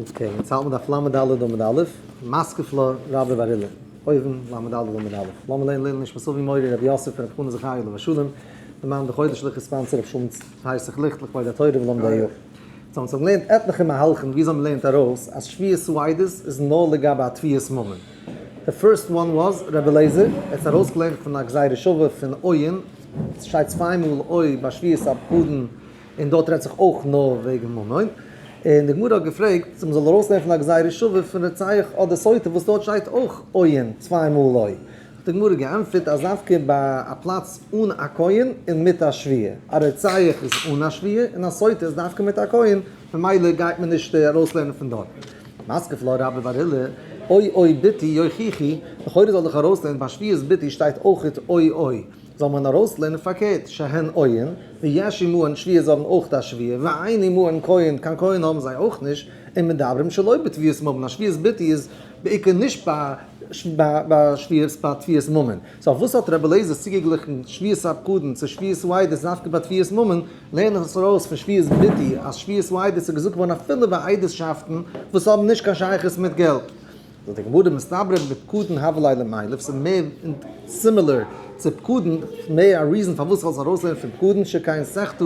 Okay, יעצט האלט מען דף ל' ד' עמוד א', מתקיף לה רבה בר עילאי, אויבן ל' ד' עמוד א', לאמיר לערנען לעילוי נשמת אבי מורי רבי יוסף רבי חנא זכרי' עליו השלום, למען די חודש ליכט sponsor רבי שלום פסח ליכט לכבוד התורה ולומדי היו. So אונז האבן געלערנט עטליכע מהלכים וויאזוי מען לערנט ארויס אז שבועת העדות איז נאר לגבי א תביעת ממון. The first one was רבי אליעזר, ער האט עס ארויסגעלערנט פון א גזירה שווה פון אוין, עס שטייט צוויי מאל אוי ביי שבועת הפקדון און דארט רעדט זיך אויך נאר וועגן ממון, און די גמרא האט געפרעגט צו מ'זאל ארויסנעמען פון א גזירה שווה פון רוצח אדער סוטה וואס דארט שטייט אויך אוין צוויי מאל אוי, האט די גמרא געענטפערט אז דווקא ביי א פלאץ אן א כהן און מיט א שבועה, א רוצח איז אן א שבועה און א סוטה איז דווקא מיט א כהן, ממילא גייט מען נישט ארויסלערנען פון דארט. מתקיף לה רבה בר עילאי, או או בתי יוכיחו, לכאורה זאל איך ארויסלערנען ביי שבועת בתי שטייט אויכעט או או. זאל מען ארויסלערנען פארקערט, שהן אוין, ויש עמהן שבועה זיי האבן אויך א שבועה, ואין עמהן כהן, קיין כהן האבן זיי אויך נישט, און מדברים שלא בתביעת ממון, א שבועת בתי איז בעיקר נישט ביי שבועות ביי תביעת ממון, so אויף וואס האט רבי אליעזר צוגעגליכן שבועת הפקדון צו שבועת העדות דווקא ביי תביעת ממון, לערן איך עס ארויס פון שבועת בתי אז שבועת העדות איז געזאגט געווארן אפילו ביי עדות'שאפטן וואס האבן נישט קיין שייכות מיט געלט. זאגט די גמרא מסתברא בפקדון הוה ליה למילף, ס'איז מער similar צו פקדון, מער א reason פארוואס איך זאל עס ארויסלערנען פון פקדון שכן סחטא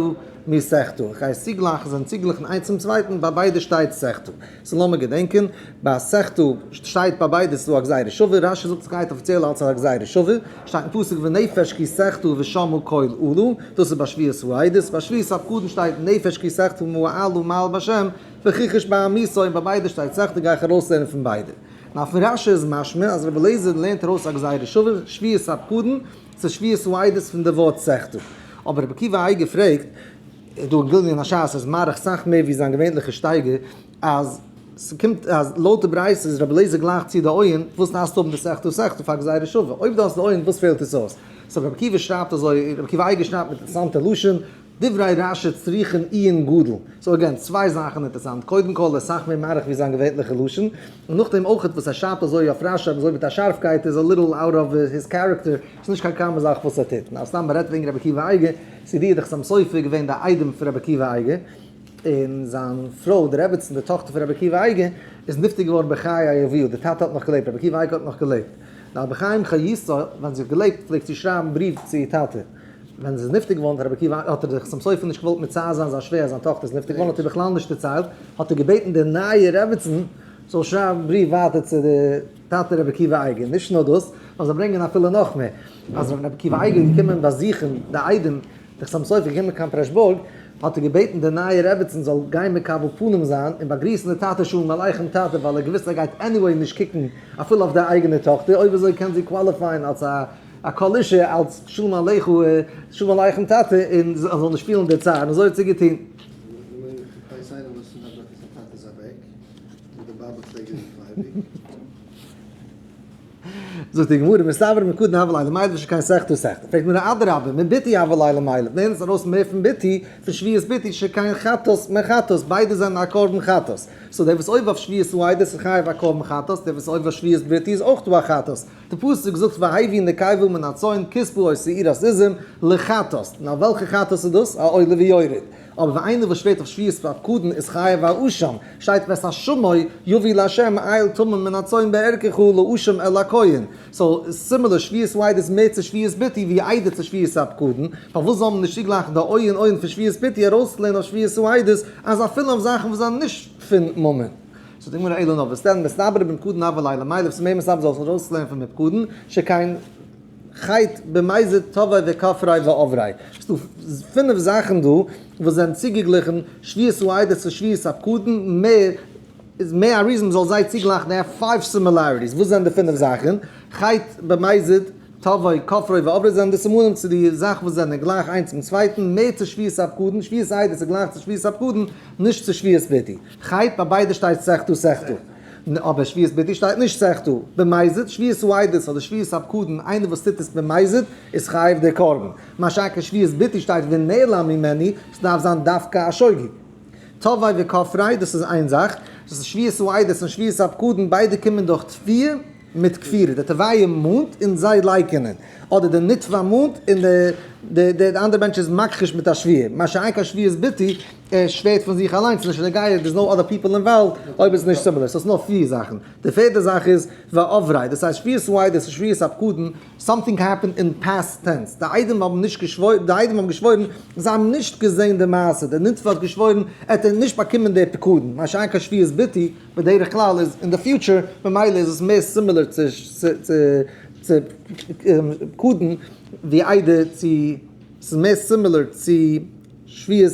מסחטא, איך גיי עס צוגלייכן, זיי זענען צוגעגליכן איינס צום צווייטן, ביי ביידע שטייט סחטא. So לאמיר געדענקען, ביי סחטא שטייט ביי ביידע ס'איז דא א גזירה שווה, רשי זאגט ס'גייט אפיציעל אלס א גזירה שווה, שטייט אין פסוק ונפש כי תחטא ושמעה קול אלה, דאס איז ביי שבועת העדות, ביי שבועת הפקדון שטייט נפש כי תחטא ומעלה מעל בשם, וכחש בעמיתו און ביי ביידע שטייט סחטא גיי איך ארויסלערנען פון ביידע. נאר פון רשי איז משמע אז רבי אליעזר לערנט ארויס א גזירה שווה שבועת הפקדון צו שבועת העדות פון די ווארט סחטא. אבער רבי עקיבא אייגער פרעגט, איז דא אין גליון השס איז מאריך סאך מער ווי זיין געווענליכע שטייגער, אז ס'קומט אז לויט די ברייתא איז רבי אליעזר גלייך צו די אויען, וואס דארפסטו האבן די סחטא סחטא פאר גזירה שווה? אויב דו האסט די אויען וואס פעלט עס אויס? So רבי עקיבא שרייבט אזוי, רבי עקיבא אייגער שרייבט מיט אינטערעסאנטע לשון, דברי רשי צריכין עיון גדול. So again, צוויי זאכן אינטערעסאנט, קודם כל איז סאך מער מאריך ווי זיין געווענליכע לשון, און נאכדעם אויכעט וואס ער שרייבט אזוי אויף רשי אזוי מיט א שארפקייט איז a little out of his character, ס'איז נישט קיין common זאך וואס ער טוט. נאר סתם מ'רעדט וועגן רבי עקיבא אייגער, ס'איז ידוע די חתם סופר איז געווען די איידעם פון רבי עקיבא אייגער, און זיין פרוי די רעבעצן די טאכטער פון רבי עקיבא אייגער איז נפטר געווארן בחיי אביה, די טאטע האט נאך געלעבט, רבי עקיבא אייגער האט נאך געלעבט. נאר בחיים חיותו ווען זי האט געלעבט פלעגט זי שרייבן בריוו צו איר טאטע. ווען זי איז נפטר געווארן האט רבי עקיבא האט ער זיך צום סוף נישט געוואלט מצער זיין זיין שווער אז זיין טאכטער איז נפטר געווארן האט ער בכלל נישט דערציילט, האט ער געבעטן די נייע רעבעצן זאל שרייבן בריוו ווייטער צו די טאטע רבי עקיבא אייגער, נישט נאר דאס, נאר זיי ברענגען אפילו נאך מער, אז ווען רבי עקיבא אייגער איז געקומען באזוכן די איידעם די חתם סופר געקומען קיין פרעשבורג, האט ער געבעטן די נייע רעבעצן זאל גיין מקבל פנים זיין און באגריסן די טאטע שלום עליכם טאטע ווייל ער האט געוואוסט ער גייט anyway נישט קוקן אפילו אויף די אייגענע טאכטער, אויב אזוי קען זי qualify ען אלס א א קאלישע אלס שלום עליך שלום עליכם טאטע און זי זאל נישט פילן די צער און אזוי האט זי געטון. איך ווייס איינער וואס איז נעבעך זיין טאטע איז אוועק און די באבע פלעגט רופן אייביג. זאגט די גמרא מסתברא מפקדון הוה ליה למילף שכן סחטא סחטא, פרעגט מען אדרבה מבתי הוה ליה למילף, לערן עס ארויס מער פון בתי, פון שבועת בתי שכן חטאת מחטאת, ביידע זענען א קרבן חטאת, so דער וואס עובר אויף שבועת העדות איז חייב א קרבן חטאת, דער וואס עובר אויף שבועת בתי איז אויך דא א חטאת, די פסוק זאגט והביא נקבה מן הצאן כספה או שעירת עזים לחטאת, נאר וועלכע חטאת איז דאס? א עולה ויורד. אבער ווען איינער וואס שווערט אויף שבועת הפקדון איז חייב א אשם, שטייט ואת אשמו יביא לה' איל תמים מן הצאן בערכך לאשם אל הכהן. So similar שבועת העדות איז מער צו שבועת בתי ווי איידער צו שבועת הפקדון, פארוואס זאל מען נישט צוגלייכן די אוי און אוי פון שבועת בתי ארויסצולערנען אויף שבועת העדות אז אפילו אויף זאכן וואס זענען נישט פון ממון. זאגט די גמרא אלא נאר וואס דען מסתברא בפקדון הוה ליה למילף ס'איז מער מסתבר זאלסט ארויסלערנען פון בפקדון שכן חטא במזיד תבעיה וכפריה ועבריה ס'איז דא פינף זאכן דא וואס זענען צוגעגליכן שבועת העדות צו שבועת הפקדון מער איז מער א reason מ'זאל זיי צוגלייכן they have five similarities וואס זענען די פינף זאכן חטא במזיד תבעיה כפריה ועבריה זענען די סימנים צו די זאכן וואס זענען גלייך איינס צום צווייטן מער צו שבועת הפקדון שבועת העדות איז גלייך צו שבועת הפקדון נישט צו שבועת בתי. חטא ביי ביידע שטייט סחטא סחטא. אבער שבועת בתי שטייט נישט סחטא. במזיד, שבועת העדות אדער שבועת הפקדון, איינער וואס טוט עס במזיד איז חייב די קרבן. מה שאין כן שבועת בתי שטייט ונעלם ממנו, ס'דארף זיין דווקא א שוגג. תבעיה וכפריה, דאס איז איין זאך. דאס איז שבועת העדות און שבועת הפקדון, ביידע קומען דורך תביעה מיט כפירה. די תובע מאנט און זיי לייקענען. אדער די נתבע מאנט און די די אנדערע מענטש איז מכחיש מיט א שבועה. מה שאין כן שבועת בתי. ער שווערט פון זיך אליינס, נישט נוגע, there's no other people involved, אויב איז נישט similar, so ס'איז נאר פיר זאכן. די פערטע זאך איז, ועברה, דאס הייסט שבועת העדות און שבועת הפקדון, something happened in past tense, די עדים האבן נישט געשוואוירן, די עדים האבן געשוואוירן, זיי האבן נישט געזען די מעשה, דער נתבע האט געשוואוירן, ער האט נישט באקומען די פקדון, מה שאין כן שבועת ביטוי, בדרך כלל איז אין די future, ממילא איז עס מער similar צו צו פקדון ווי איידער צו, ס'איז מער similar צו שבועת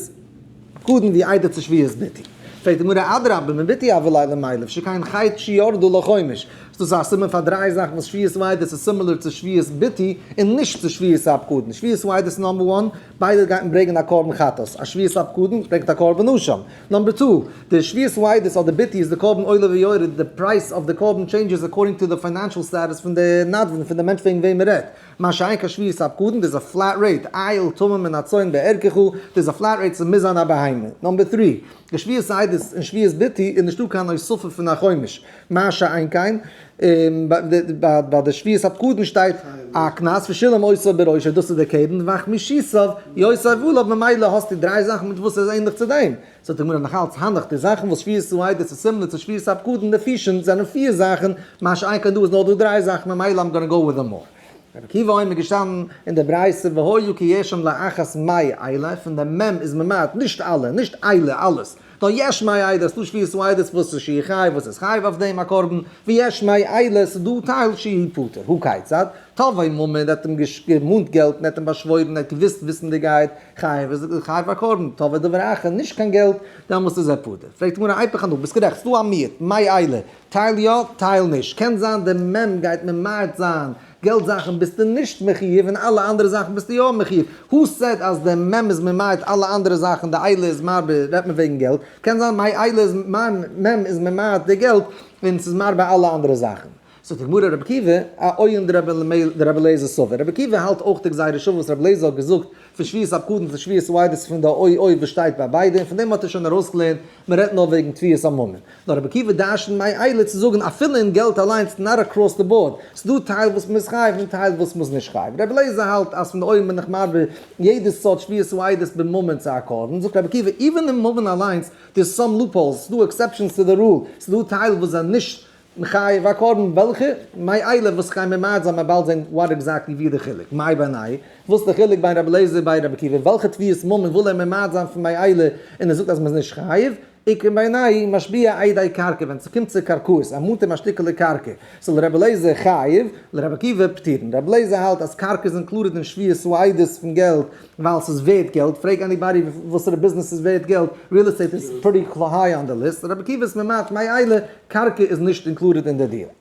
פקדון ווי איידער צו שבועת ביטוי. פרעגט די גמרא אדרבה מביטוי הוה ליה למילף שכן חטא שירדה לחומש, איז דאס א סימן פאר דריי זאכן וואס שבועת העדות איז similar צו שבועת ביטוי און נישט צו שבועת הפקדון. שבועת העדות number one, ביידע גייט מען ברענגען א קרבן חטאת, א שבועת הפקדון ברענגט א קרבן אשם. number two, די שבועת העדות אדער ביטוי איז די קרבן עולה ויורד, די price of די קרבן changes according to די financial status פון די נדבן, פון די מענטש וועגן וועם מען רעדט. מה שאין כן שבועת הפקדון, דאס איז א flat rate, איל תמים מן הצאן בערכך, דאס איז א flat rate, ס'מוז זיין א בהמה. number three, די שבועת העדות און שבועת ביטוי איז נישטא קיין הוספה פון א חומש. מה שאין כן, ביי די שבועת הפקדון שטייט א קנס ושילם אותו בראשו, דאס איז די קרן, וחמישיתיו יוסף עליו, ממילא האסטו דריי זאכן מיט וואס עס איז ענליך צו דעם. זאגט די גמרא נאך אלץ הנך, די זאכן וואס שבועת העדות איז similar צו שבועת הפקדון, נפישין, זענען פיר זאכן, מה שאין כן דא איז נאר דא דריי זאכן, ממילא I'm gonna go with them more. רבי עקיבא אומר געשטאנען אין די ברייתא והיה כי יהא שם לאחת מאלה, פון די מ' איז ממעט, נישט אלע, נישט אלה, אלעס. נאר יש מאלה, ס'דא שבועת העדות וואס איז שהוא חייב, וואס איז חייב אויף דעם א קרבן, ויש מאלה, ס'דא טייל שהוא פטור. הא כיצד? תבעו ממון, ער האט אים געמאנט געלט און ער האט אים באשוואוירן, ער האט געוואוסט וויסנדיגעהייט, חייב איז חייב א קרבן, תבעו דבר אחר, נישט קיין געלט, דעמאלסט איז ער פטור. פרעגט די גמרא איפוך אנא, ביסט גערעכט, ס'דא א מיעוט, מאלה, טייל יא, טייל נישט, קען זיין די מ' גייט ממעט זיין געלט זאכן ביסטו נישט מחיוב און אלע אנדערע זאכן ביסטו יא מחיוב, who said אז די מ' איז ממעט אלע אנדערע זאכן די אלה איז מרבה רעדט מען וועגן געלט, קען זיין מאלה איז מ' איז ממעט די געלט און ס'איז מרבה אלע אנדערע זאכן. זאגט די גמרא רבי עקיבא אעין דרבי אליעזר סבר, רבי עקיבא האלט אויך די גזירה שוה וואס רבי אליעזר האט געזאגט פון שבועת הפקדון פון שבועת העדות פון די אוי אוי וואס שטייט ביי ביידע און פון דעם האט ער שוין ארויסגעלערנט מען רעדט נאר וועגן תביעת הממון. נאר רבי עקיבא דרשנ'ט מאלה צו זאגן אפילו אין געלט אליינס not across the board, ס'דא טייל וואס מ'איז חייב און טייל וואס מ'איז נישט חייב. רבי אליעזר האלט אז פון די אויבן בין איך מרבה יעדע סארט שבועת העדות בממון צו א קרבן, זאגט רבי עקיבא even אין ממון אליינס there's some loopholes, ס'דא exceptions to the rule, ס'דא טייל וואס זענען נישט מחייב א קרבן, וועלכע? מאלה וואס כ'גיי ממעט זיין מ'וועט באלד זען what exactly ווי די חילוק, מאי בינייהו, וואס די חילוק בין רבי אליעזר ביי רבי עקיבא, וועלכע תביעת ממון וויל ער ממעט זיין פון מאלה און ער זאגט אז מ'איז נישט חייב, איכא בינייהו משביע עדי קרקע, ווען ס'קומט צו קרקעות, ער מאנט אים א שטיקעלע קרקע, so לרבי אליעזר חייב, לרבי עקיבא פטורין. רבי אליעזר האלט אז קרקע איז included אין שבועת העדות פון געלט, ווייל ס'איז ווערט געלט, פרעג anybody וואסערע ביזנעס איז ווערט געלט, real estate איז pretty high on the list, רבי עקיבא איז ממעט מאלה, קרקע איז נישט included אין די deal.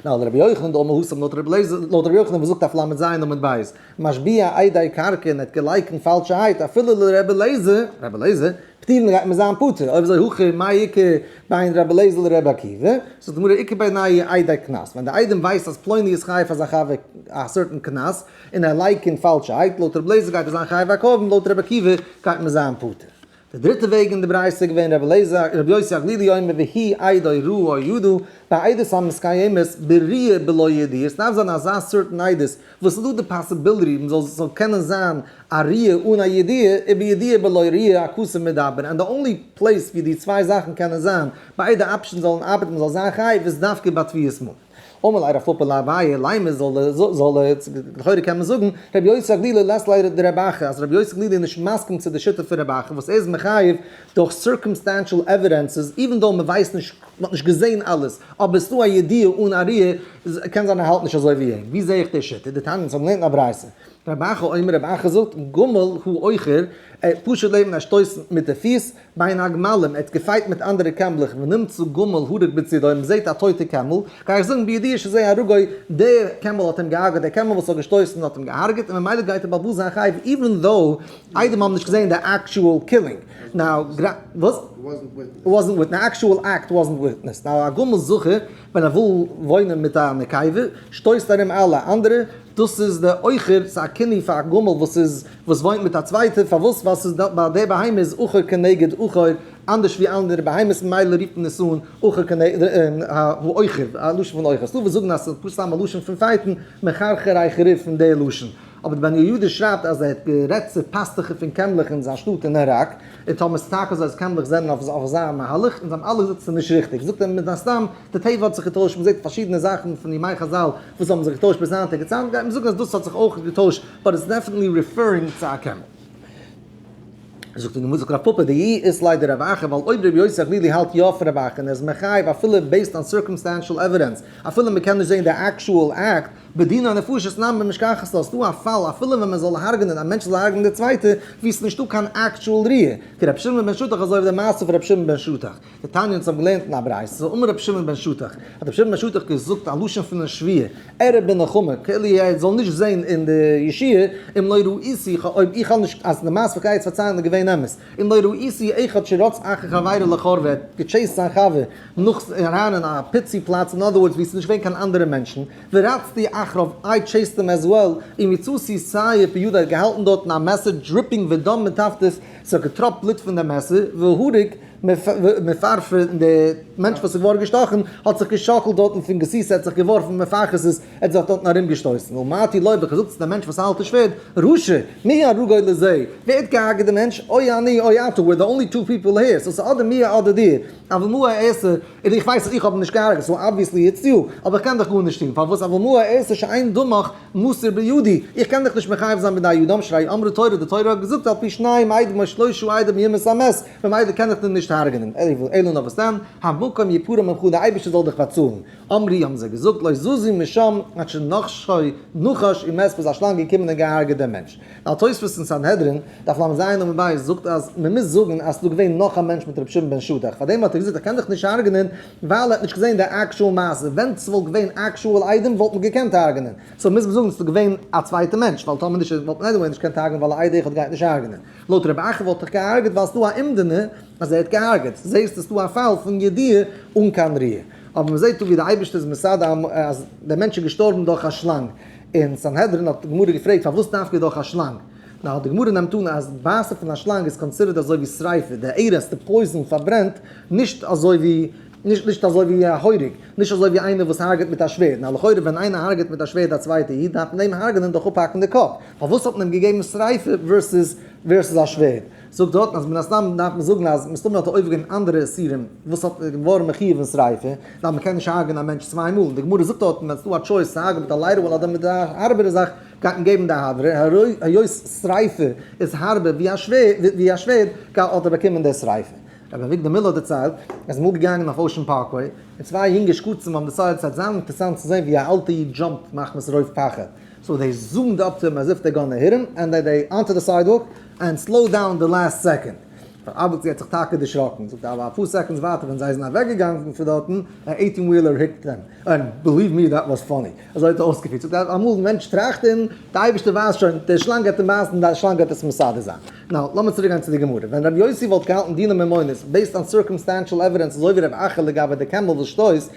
נאר לרבי יוחנן דאמר התם לויט רבי אליעזר, לויט רבי יוחנן וואס זאגט אויף ל' ז' עמוד ב', משביע עדי קרקע און האט געלייקנט פאלשערהייט אפילו לרבי אליעזר, רבי אליעזר, פטורין גייט מען זיין פטור, אויב אזוי הכא מאי איכא בין רבי אליעזר לרבי עקיבא, זאגט די גמרא איכא בינייהו עדי קנס, ווען די עדים ווייסט אז פלוני איז חייב פאר זיין חבר א certain קנס, און ער לייקנט פאלשערהייט, לויט רבי אליעזר גייט ער זיין חייב א קרבן, לויט רבי עקיבא גייט מען זיין פטור. די דריטע וועג אין די ברייתא איז געווען רבי אליעזר, רבי יוסי הגלילי אומר והוא עדו ראה או ידע, ביי עדות המתקיימת בראיה בלא ידיעה, עס דארף זיין אזא certain עדות וואס איז דא די possibility מען זאל זאל קענען זיין א ראיה אן א ידיעה, ובידיעה בלא ראיה הכתוב מדבר, and the only place ווי די צוויי זאכן קענען זיין, ביידע options זאלן ארבעטן מען זאל זיין חייב איז דווקא ביי תביעת ממון. אמר ליה רב פפא לאביי, לימא זאל זאל לכאורה קען מען זאגן, רבי יוסי הגלילי לית ליה דרבי אחא, אז רבי יוסי הגלילי איז נישט מסכים צו די שיטה פון רבי אחא וואס ער איז מחייב דורך circumstantial evidences, even though מען ווייסט נישט, מען האט נישט געזען אלעס, אבער עס איז דא א ידיעה אן א ראיה, קען זיין ער האלט נישט אזוי ווי אים. ווי זע איך די שיטה? דתניא, אונז האבן געלערנט אין א ברייתא. רבי אחא אומר, רבי אחא זאגט, גמל הוא עוכר, ער פשוט לעבן א שטויס מיט די פיס, בין הגמלים, ער האט געפייט מיט אנדערע קעמלעך, ונמצא גמל הרוג בצידו, מען זעט א טויטע קעמל, גיי איך זאגן בידיעה שזה הרגו, דער קעמל האט אים געהארגעט, דער קעמל וואס האט געשטויסן האט אים געהארגעט, און ממילא גייט דער בעל הבית זיין חייב, even though עדים האבן נישט געזען די actual killing. Now, וואס? Wasn't witnessed. Actual act wasn't witnessed. Now, א גמל זכר, ווען ער וויל וואוינען מיט א נקבה, שטויסט ארום אלע אנדערע, דאס איז די עוכר, ס'איז א כינוי פאר א גמל וואס איז וואס וואוינט מיט א צווייטע, פארוואס? ווייל ס'איז ביי די בהמה איז עוכר כנגד עוכר, אנדערש ווי אנדערע בהמות ממילא רופט מען עס אן עוכר כנגד העוכר, א לשון פון עוכר. ס'דא וואס זאגן אז ס'איז פשוט סתם א לשון פון פייטן, מחרחרי ריב פון די לשון. אבער די בן יהוידע שרייבט אז ער האט גערעדט צו פאסטוכער פון קעמלעך אין זיין שטאט אין איראק, און טאמער ס'איז טאקע אזוי אז קעמלעך זענען אויף אזא מהלך, און זיי האבן אלע געזאגט ס'איז נישט ריכטיג, זאגט ער מן הסתם די טבע האט זיך געטוישט, מ'זעט פארשידענע זאכן פון ימי חזל וואס האבן זיך געטוישט ביז היינטיגע צייטן, גייט מען זאגן אז דאס האט זיך אויך געטוישט, but it's definitely referring צו א קעמל. זאגט די גמרא זאגט רב פפא דאי אית ליה דרב אחא ווייל אויב רבי יוסי הגלילי האלט יא פון רב אחא און ער איז מחייב אפילו based on circumstantial evidence אפילו מען קען נישט זעהן די actual act בדיני נפשות נמי משכחת לה ס'דא א פאל אפילו ווען מען זאל הרג'נען א מענטש זאל הרג'נען די צווייטע ווי ס'איז נישטא קיין actual ראיה כרבי שמעון בן שטח אזוי ווי די מעשה פון רבי שמעון בן שטח דתניא אונז האבן געלערנט אין א ברייתא אמר רבי שמעון בן שטח האט רבי שמעון בן שטח געזאגט א לשון פון א שבועה אראה בנחמה, כאילו ער זאל נישט זען אין די ישועה, אם לא ראיתי, אויב איך האב נישט, אז די מעשה וואס איך גיי יעצט פארציילן איז געווען אמת, אם לא ראיתי אחד שרץ אחר חברו לחורבה, ער האט גע chase ט זיין חבר נאך אריין אין א פיצי פלאץ, אין other words ווי עס איז נישט געווען קיין אנדערע מענטשן, ורצתי אחריו, I chased him as well, אם מצאתי סייף בידו, ער האט געהאלטן דארטן א מעסער dripping ודם מטפטף, ס'האט געטראפט בלוט פון די מעסער, והרוג. מפרפר און דער מענטש וואס איז געווארן געשטאכן האט זיך געשאקלט דארטן פון גסיסה, ער האט זיך געווארפן מפרכסות, ער האט זיך דארטן ארומגעשטויסן, אמרתי לו, האב איך געזאגט צו דעם מענטש וואס האלט די שווערד, רשע, מי הרגו לזה, ווער האט געהארגעט דעם מענטש, או אני או אתה, we're the only two people here, so ס'איז אדער מיר אדער דיר, אבל מה אעשה, און איך ווייס אז איך האב אים נישט געהארגעט, so obviously it's you, אבער איך קען דיך גארנישט טון, פארוואס אבל מה אעשה שאין דמך מסור בידי, איך קען דיך נישט מחייב זיין בני אדם, שהרי אמרה תורה, די תורה האט געזאגט על פי שניים עדים או שלושה עדים יומת המת, ממילא קען איך דיר נישט הרג'נען, אלא נאר וואס דען, המקום יפרע ממך, דער אייבערשטער זאל דיך באצאלן. אמרו, האבן זיי געזאגט, לא זזו משם עד שנחשו נחש ומת ביז א שלאנג געקומען און געהארגעט דעם מענטש. ווייל תוספות אין סנהדרין, דף לז עמוד ב', זאגט אז מען מוז זאגן אז ס'איז דא געווען נאך א מענטש מיט רבי שמעון בן שטח, פארדעם האט ער געזאגט איך קען דיך נישט הרג'נען, ווייל ער האט נישט געזען די actual מעשה, ווען ס'וואלט געווען actual עדים וואלט מען געקענט הרג'נען, so מוז מען זאגן ס'איז דא געווען א צווייטע מענטש, ווייל טאמער נישט וואלט מען anyway נישט געקענט הרג'נען ווייל א עד אחד גייט נישט הרג'נען. לויט רבי אחא וואלט איך געהארגעט ווייל ס'דא א אומדנא אז ער האט געהארגעט, זעהסט עס דא א פאל פון ידיעה אן קיין ראיה. אבער מ'זעהט דא ווי די אייבערשטער איז מסדר אז דער מענטש איז געשטארבן דורך א שלאנג. אין סנהדרין האט די גמרא געפרעגט פארוואס דווקא דורך א שלאנג? נאר די גמרא נעמט אן אז בייסן פון א שלאנג איז considered אזוי ווי שריפה, די ארס, די poison פארברענט, נישט אזוי ווי נישט נישט אזוי ווי א הורג, נישט אזוי ווי איינער וואס הרג'עט מיט א שווערד, נאר לכאורה ווען איינער הרג'עט מיט א שווערד א צווייטע איד דארף מען אים הרג'נען דורך אפהאקן די קאפ, פארוואס האט מען אים געגעבן שריפה versus versus א שווערד? זאגט דארטן אז מן הסתם דארף מען זאגן אז מסתמא האט ער עובר געווען אנדערע איסורים וואס האט געווארן מחיוב אין שריפה, ווייל מען קען נישט הרג'נען א מענטש צוויי מאל, און די גמרא זאגט דארטן ווען ס'דא א choice צו הרג'נען מיט א לייטער אדער מיט א הארבערע זאך גייט מען געבן די הארבערע, היות שריפה איז הארבער ווי א שווערד האט ער באקומען די שריפה. רבי אביגדור מילער האט דערציילט, ער איז אמאל געגאנגען אויף Ocean Parkway, און צוויי יונגע שקצים האבן דערציילט ס'וועט זיין אינטערעסאנט צו זען ווי א אלטע איד jump ט מחמת רוב פחד, so they zoomed up to him as if they're gonna hit him, and they onto the sidewalk, and slow down the last second. ר' אביגדור האט זיך טאקע דערשראקן, זאגט ער, אבער אפאר seconds ווייטער ווען זיי זענען אוועקגעגאנגען פון דארטן, א 18 wheeler hit them, and believe me that was funny, אזוי האט ער אויסגעפירט, זאגט ער, אמאל מענטש טראכט און די אייבערשטער ווייסט שוין, די שלאנג גייט אים בייסן, די שלאנג גייט עס מסדר זיין. now, לאמיר צוריק גיין צו די גמרא, ווען רבי יוסי וואלט געהאלטן דיני ממונות based on circumstantial evidence אזוי ווי רבי אחא לגבי די קעמל וואס שטויסט,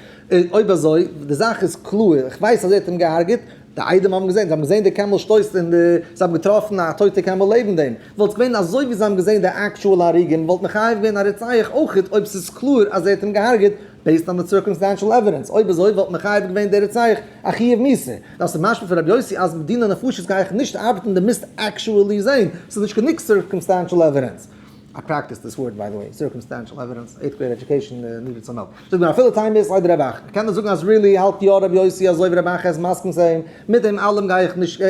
אויב אזוי, די זאך איז קלאר, איך ווייס אז ער האט אים געהארגעט, די עדים האבן געזען, זיי האבן געזען די קעמל שטויסט און די, זיי האבן געטראפן א טויטע קעמל לעבן דעם, וואלט געווען אזוי ווי זיי האבן געזען די actual הריגה, מ'וואלט מחייב געווען א רוצח אויכעט אויב ס'איז קלאר אז ער האט אים געהארגעט, based on די circumstantial evidence, אויב אזוי וואלט מחייב געווען דער רוצח א חיוב מיתה. דאס איז משמע פון רבי יוסי אז מיט דיני נפשות גיי איך נישט ארבעטן די מוזט actually זעהן, ס'איז נישט גענוג circumstantial evidence. I practice this word by the way, circumstantial evidence, eighth grade education needed some help. זאג מיר אפילו טעמא אית ליה דרבי אחא, קען מען זאגן אז really האלט יא רבי יוסי אזוי ווי רבי אחא איז מסכים צו אים, מיט דעם אלעם גיי איך נישט,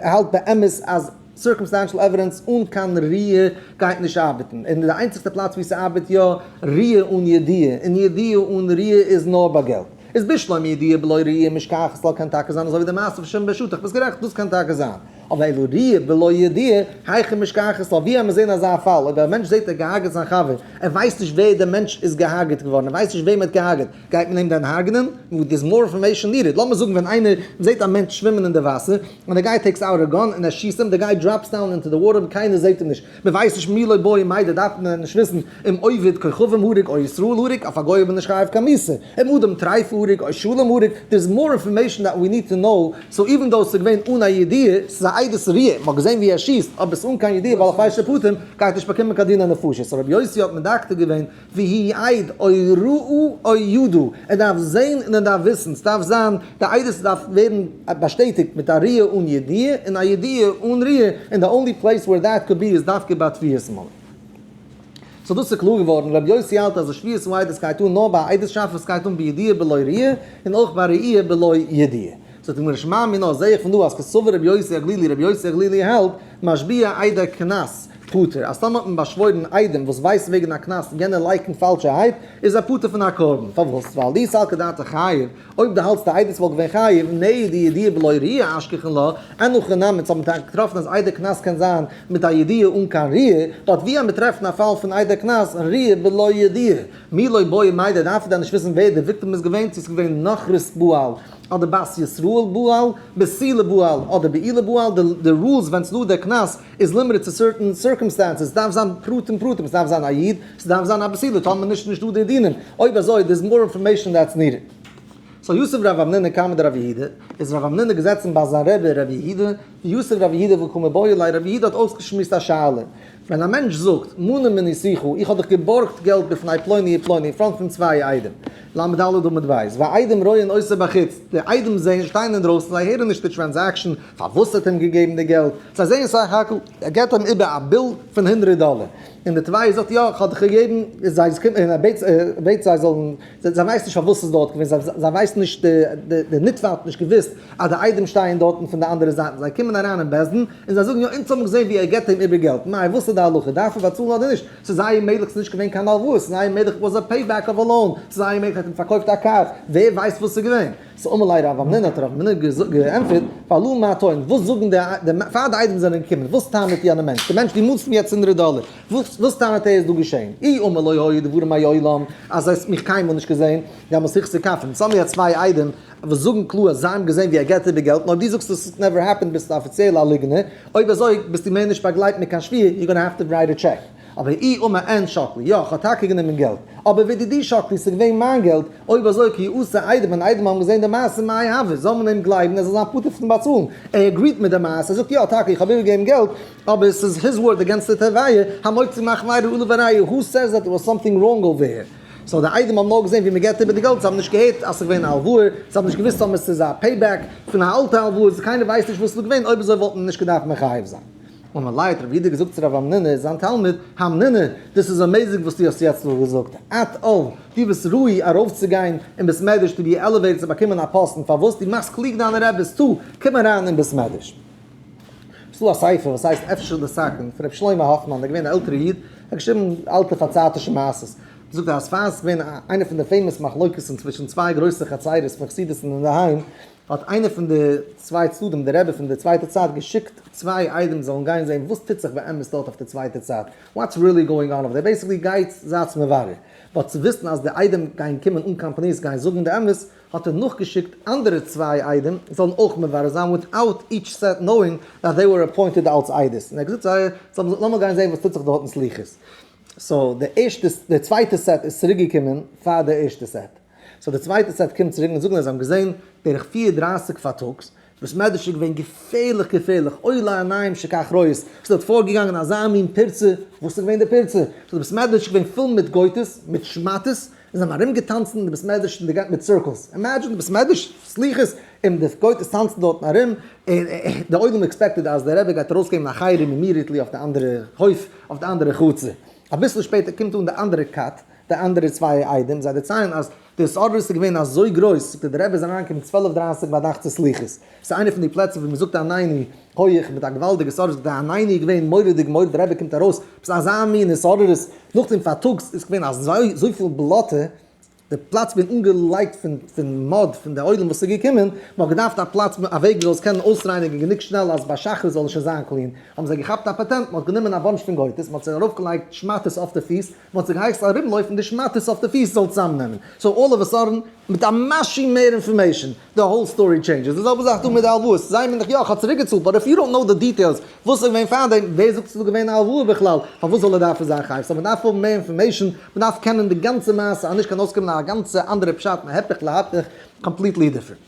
האלט באמת אז circumstantial evidence אן קיין ראיה גייט נישט ארבעטן, און די איינציגסטע פלאץ ווי ס'ארבעט יא ראיה אן ידיעה, און ידיעה אן ראיה איז נאר ביי געלט. איז בשלמא ידיעה בלא ראיה משכחת לה קען טאקע זיין אזוי ווי די מעשה פון שמעון בן שטח, ביסט גערעכט דאס קען טאקע זיין, אבער אלא ראיה בלא ידיעה, היכי משכחת לה, ווי האמיר זעהן אזא פאל, אויב א מענטש זעהט ער געהארגעט זיין חבר, ער ווייסט נישט ווער דער מענטש איז געהארגעט געווארן, ער ווייסט נישט וועם ער האט געהארגעט, גייט מען אים דען הרג'נען? There's more information needed. לאמיר זאגן ווען איינער זעט א מענטש שווימען אין די וואסער, און די guy takes out a gun און ער שיסט אים, די guy drops down into the water און קיינער זעט אים נישט, מען ווייסט נישט מי לא בעי מידע דארף מען נישט וויסן אם עובד כוכבים הרוג או ישראל הרוג, אויף א גוי איז מען נישט חייב קיין מיתה, אם אדם טריפה הרוג או שלם הרוג, there's more information that we need to know, so even though ס'איז געווען אן א ידיעה, ס'איז א עדות ראיה, מ'האט געזען ווי ער שיסט, אבער עס אן קיין ידיעה ווייל אויף פאלשע פרטים גייט נישט באקומען קיין דיני נפשות, so רבי יוסי האט מדקדק געווען והוא עד או ראה או ידע, ער דארף זען און ער דארף וויסן, ס'דארף זיין, די עדות דארף ווערן באשטעטיגט מיט א ראיה אן ידיעה און א ידיעה אן ראיה, און די only place where that could be איז דווקא ביי תביעת ממון. so דאס איז קלאר געווארן, רבי יוסי האלט אז די שבועת העדות גייט אן נאר ביי א עדות'שאפט וואס גייט אן בידיעה בלא ראיה, און אויך ביי ראיה בלא ידיעה. זאגט די גמרא שמע מינה זעה איך פון דא אז קסבר רבי יוסי הגלילי רבי יוסי הגלילי האלט משביע עדי קנס פטור אז טאמער האט מען באשוואוירן עדים וואס ווייסן וועגן א קנס און יענער לייקנט פאלשערהייט איז ער פטור פון א קרבן פארוואס ווייל דאי סלקא דעתך חייב אויב דו האלטסט די עדות וואלט געווען חייב נהי דידיעה בלא ראיה אשכחן לה אין הכי נמי אונז האבן טאקע געטראפן אז עדי קנס קען זיין מיט א ידיעה אן קיין ראיה but ווי אז מיר טרעפן א פאל פון עדי קנס ראיה בלא ידיעה מי לא בעי מידע דארף ער דען נישט וויסן ווער די victim איז געווען צו עס איז געווען נכרית בעל אדער בת ישראל בעל, בתולה בעל אדער בעולה בעל, די rules ווען ס'דא די קנס איז limited צו certain circumstances, ס'דארף זיין פרטים פרטים, ס'דארף זיין א איד, ס'דארף זיין א בתולה, טאמער נישט נישטא די דינים, אויב אזוי there's more information that's needed. so יתיב רב המנונא קמיה דרב יהודה, איז רב המנונא געזעצן ביי זיין רבי רב יהודה, יתיב רב יהודה וקא מיבעיא ליה, רב יהודה האט אויסגעשמועסט א שאלה, ווען א מענטש זאגט, מנה מניתיך, איך האב דיך געבארגט געלט בפני פלוני ופלוני אין front פון צוויי עדים, ל"ד עמוד ב', והעדים רואין אותו בחוץ, די עדים זעען, שטייען אינדרויסן, זיי הערן נישט די transaction, פארוואס ער האט אים געגעבן די געלט, זיי זעען סך הכל, ער געבט אים איבער א bill פון הונדרעט דאלער, און די תובע זאגט יא, איך האב דיך געגעבן, זיי קומען און ער בעט זיי זאלן, זיי ווייסן נישט פארוואס ס'איז דארט געווען, זיי ווייסן נישט, די נתבע האט נישט געוואוסט אז די עדים שטייען דארטן פון די אנדערע זייט, זיי קומען אריין אין בית דין און זיי זאגן יא אונז האבן געזען ווי ער געבט אים איבער געלט, מאי וואס איז די הלכה, דארף ער באצאלן אדער נישט, ס'איז זייער מעגליך ס'איז נישט געווען קיין הלוואה, ס'איז זייער מעגליך was a payback of a loan, ס'איז זייער מעגליך ער האט אים פארקויפט א קאר, ווער ווייסט וואס ס'איז געווען. so אמר ליה רב המנונא האט רב המנונא געענטפערט, והלא מה טוען, וואס זאגן די, פאר די עדים זענען געקומען, וואס טענה'ט יענער מענטש, די מענטש דו מאנסט אים יעצט הונדרעט דאלער, וואס וואס טענה'ט ער איז דא געשען? אי אמר לא היו דברים מעולם, אז ער האט מיך קיינמאל נישט געזען, דעמאלס החזיר כפין. סאו האבן מיר צוויי עדים וואס זאגן קלאר אז זיי האבן געזען ווי ער געט איבער געלט, נאר דו זאגסט עס never happened ביסטו אפיציעל א ליגנער, אויב אזוי ביסטו מער נישט באגלייבט מיט קיין שבועה, you gonna have to write a check. אבער אי אמר אין שקלי, יא כ'האב טאקע גענומען געלט, אבער ודידי שקלי, ס'איז געווען מיין געלט, אויב אזוי כי אתו עדים, ווען עדים האבן געזען די מעשה מאי הוה, זאל מען אים גלייבן ער זאל זיין פטור פון באצאלן, ער agree ט מיט די מעשה, ער זאגט יא טאקע איך האב איבערגעגעבן געלט, אבער עס איז his word against די תובע, המוציא מחבירו עליו הראיה, who says that there was something wrong over here? so די עדים האבן נאר געזען ווי מען געבט איבער די געלט, זיי האבן נישט געהערט אז ס'איז געווען א הלוואה, זיי האבן נישט געוואוסט טאמער ס'איז א payback פון א אלטע הלוואה, קיינער ווייסט נישט וואס ס'איז דא געווען, אויב אזוי וואלט מען נישט געדארפט מחייב זיין. אמר ליה האט רב יהודה געזאגט צו רב המנונא זיין תלמיד, המנונא, דאס איז amazing וואס דו האסט יעצט געזאגט, את אל, דו ביסט ראוי ארויפצוגיין אין בית מדרש to be elevated צו באקומען א פאסטן, פארוואס? דו מאכסט קלוג דיינע רעביס, טא, קום אריין אין בית מדרש. ס'דא א ספר וואס הייסט אפשר לתקן פון רבי שלמה האפמאן, ער איז געווען א עלטערע איד, ער האט געשריבן אלטע פארצייטישע מעשות, זאגט ער אז פאר עס איז געווען איינע פון די famous מחלוקת'ן צווישן צוויי גרויסע חצירות פון חסידות'ן אינדערהיים, האט איינער פון די צוויי צדדים, די רבי פון די צווייטע צד, געשיקט צוויי עדים זאלן גיין זען וואס טוט זיך באמת דארט אויף די צווייטע צד, what's really going on over there, basically גייטס זייטס מברר, but צו וויסן אז די עדים גייען קומען אן קיין פאליס גייען זאגן די אמת, האט ער נאכגעשיקט אנדערע צוויי עדים זאלן אויך מברר זיין without each set knowing that they were appointed אלס עדות, און ער האט געזאגט זיי זאלן לאמיר גיין זען וואס טוט זיך דארט אין סליחות. so די ערשטע די צווייטע set איז צוריק געקומען פאר די ערשטע set. so די צווייטע set קומט צוריק און זאגן אז זיי האבן געזען בערך 4:30 פארטאגס, בית מדרש איז געווען געפערליך געפערליך, אוי לעיניים שכך רואות, ס'איז דארט פארגעגאנגען אזא מין פירצה, וואס איז געווען די פירצה? so די בית מדרש איז געווען פול מיט גויטעס, מיט שמאטעס, און זיי האבן ארומגעטאנצן אין די בית מדרש אין די גאנ מיט circles, imagine די בית מדרש, סליחות, און די גויטעס טאנצן דארטן ארום, און די עולם expected אז דער רבי גייט ארויסגעבן א חרם immediately אויף די אנדערע הויף, אויף די אנדערע חצר. אביסל שפעטער קומט אן די אנדערע כת, די אנדערע צוויי עדים, זיי דערציילן אז די התעוררות איז געווען אזוי גרויס, זאגט ער דער רבי איז אריינגעקומען 12:30 ביינאכט צו סליחות, ס'איז איינע פון די פלעצער ווי מ'זאגט עננו הויעך מיט א געוואלדיגע התעוררות, די עננו איז געווען מורא'דיג מורא'דיג, דער רבי קומט ארויס, עפעס אזא מין התעוררות, נאכדעם פארטאגס איז געווען אזויפיל בלאטע, די פלאץ געווען אנגעלייגט פון פון mud פון די עולם וואס איז געקומען, מען האט געדארפט א פלאץ א וועג ווי זאל עס קענען אויסרייניגן גענוג שנעל אז ביי שחרית זאל עס שוין זיין clean, האבן זיי געכאפט א פאטענט, מען האט גענומען א bunch פון גויטעס, מען האט זיי ארויפגעלייגט שמאטעס אויף די פיס, מען האט זיי געהייסן ארומלויפן די שמאטעס אויף די פיס זאל צוזאמנעמען, so all of a sudden מיט א משהו מער information, די whole story changes, די זעלבע זאך דא מיט די הלוואות, זיי מיין איך יא איך האב צוריק געצאלט, but if you don't know די details וואס איז געווען פארדעם, ווער זאגט ס'איז דא געווען א הלוואה בכלל, פארוואס זאל ער דארפן זיין חייב, so מען דארף האבן מער information, מען דארף קענען די גאנצע מעשה, אנישט קען אויסקומען א גאנצע אנדערע פשט מהיפך להיפך, completely different.